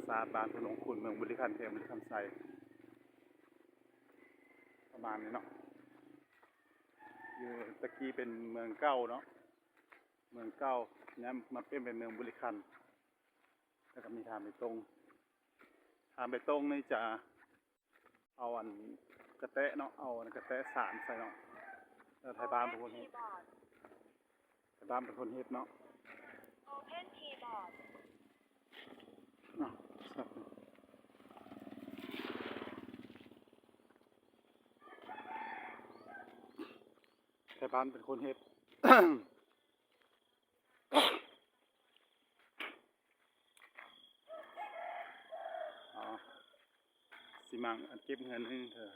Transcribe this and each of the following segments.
ສາດບ້ານໂພນຫົວຂຸນ ເມືອງບໍລິຄັນ ແຂວງບໍລິຄຳໄຊ ປະມານນີ້ເນາະ. ຢູ່ແຕ່ກີ້ເປັນເມືອງເກົ່າເນາະ ເມືອງເກົ່າ ແລ້ວມາປ່ຽນເປັນເມືອງບໍລິຄັນ ແລ້ວກໍມີທາງເບຕົງ. ທາງເບຕົງນີ້ຈະ ເອົາອັນກະແຕະເນາະ ເອົາອັນກະແຕະສານໃສ່ເນາະ ແລ້ວໄທບ້ານເປັນຄົນເຮັດ ໄທບ້ານເປັນຄົນເຮັດເນາະ. ໄທບ້ານເປັນຄົນເຮັດ. ອໍ ຊິມັງອັນເກັບເຮືອນໜຶ່ງເທື່ອ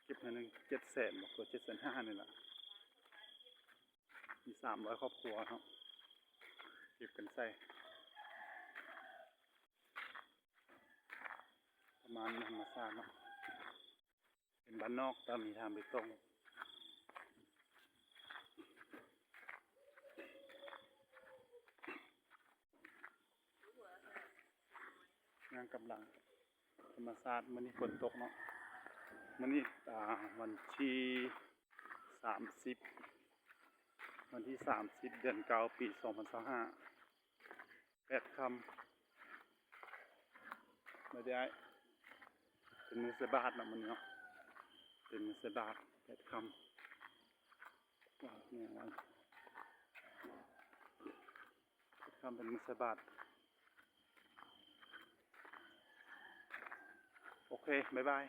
ເກັບເຮືອນໜຶ່ງເຈັດແສນບໍ່ ເຈັດແສນຫ້ານີ້ລະ ມີສາມຮ້ອຍຄອບຄົວເນາະ ເກັບກັນໃສ່ ປະມານທຳມະຊາດເນາະ. ເປັນບ້ານນອກ ແຕ່ມີທາງເບຕົງ ງານກຳລັງທຳມະຊາດ. ມື້ນີ້ຝົນຕົກເນາະ ມື້ນີ້ ອ່າ ວັນທີສາມສິບ ວັນທີສາມສິບ ເດືອນເກົ້າ ປີສອງພັນຊາວຫ້າ ແປດຄ່ຳ ບາດນີ້ ເປັນມື້ໃສ່ບາດເນາະ ມື້ນີ້ເນາະ ເປັນມື້ໃສ່ບາດ ແປດຄ່ຳ ບາດນີ້ ແປດຄ່ຳເປັນມື້ໃສ່ບາດ. ໂອເຄ ບາຍບາຍ.